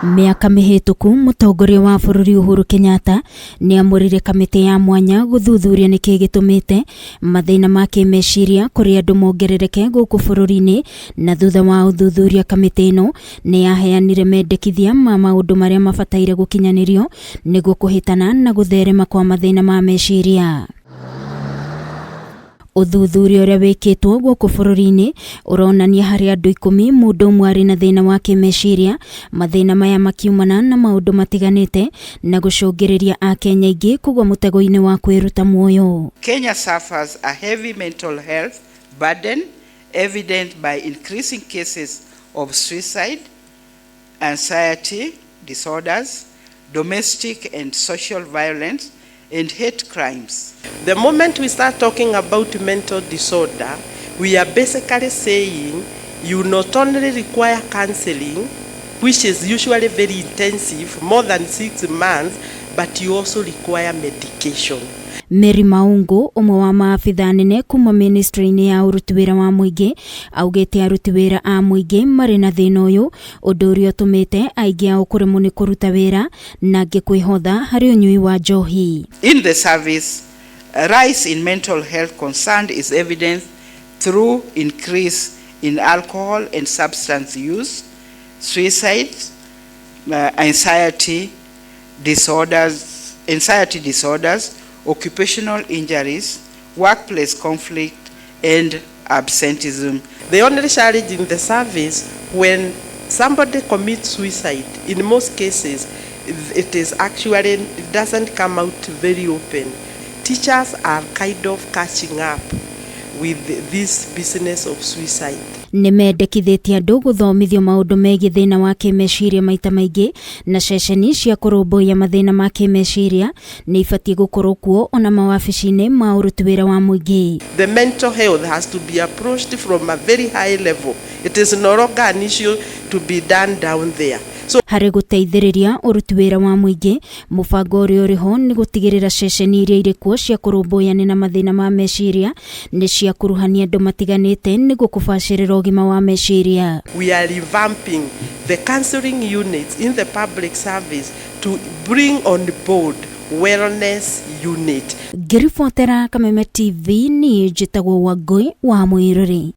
Mĩaka mĩhĩtũku mũtongoria wa bũrũri Uhuru Kenyatta nĩamũrire kamĩtĩ ya mwanya gũthuthuria nĩkĩ gĩtũmĩte mathĩna ma kĩmeciria kũrĩ andũ mongerereke gũkũ bũrũri-inĩ, na thutha wa ũthuthuria kamĩtĩ ĩno nĩyaheanire mendekithia ma maũndũ marĩa mabataire gũkinyanĩrio nĩguo kũhĩtana na gũtherema kwa mathĩna ma meciria. Ũthuthuria ũrĩa wĩkĩtwo gũkũ bũrũri-inĩ ũronania harĩ andũ 10 mũndũ ũmwe arĩ na thĩna wa kĩmeciria, mathĩna maya makiumana na maũndũ matiganĩte na gũcũngĩrĩria akenya aingĩ kũgwa mũtego-inĩ wa kwĩruta muoyo. Kenya suffers a heavy mental health burden evident by increasing cases of suicide, anxiety disorders, domestic and social violence, and hate crimes. The moment we start talking about mental disorder, we are basically saying you not only require counseling, which is usually very intensive, more than 6 months, but you also require medication. Mary Maungu, ũmwe wa maabitha nene kuma ministry-inĩ ya ũruti wĩra wa mũingĩ, augĩte aruti wĩra a mũingĩ marĩ na thĩna ũyũ, ũndũ ũrĩa ũtũmĩte aingĩ ao kũremwo nĩ kũruta wĩra na angĩ kwĩhotha harĩ ũnyui wa njohi. In the service, a rise in mental health concern is evident through increase in alcohol and substance use, suicide, anxiety disorders, occupational injuries, workplace conflict, and absenteeism. The only challenge in the service, when somebody commits suicide, in most cases, it is actually, it doesn't come out very open. Teachers are kind of catching up with this business of suicide. Nĩ mendekithĩtie andũ gũthomithio maũndũ megiĩ thĩna wa kĩmeciria maita maingĩ, na ceceni cia kũrũmbũiya mathĩna ma kĩmeciria nĩ ibatiĩ gũkorwo kuo ona mawabici-inĩ ma ũruti wĩra wa mũingĩ. The mental health has to be approached from a very high level. It is no longer an issue to be done down there. So Harĩ gũteithĩrĩria ũruti wĩra wa mũingĩ, mũbango ũrĩa ũrĩ ho nĩ gũtigĩrĩra ceceni iria irĩ kuo cia kũrũmbũyania na mathĩna ma meciria nĩ ciakuruhania andũ matiganĩte nĩguo kũbacĩrĩra ũgima wa meciria. We are revamping the counseling units in the public service to bring on board wellness unit. Ngĩribotera Kameme TV, niĩ njĩtagwo Wangũi wa Mwĩrũri.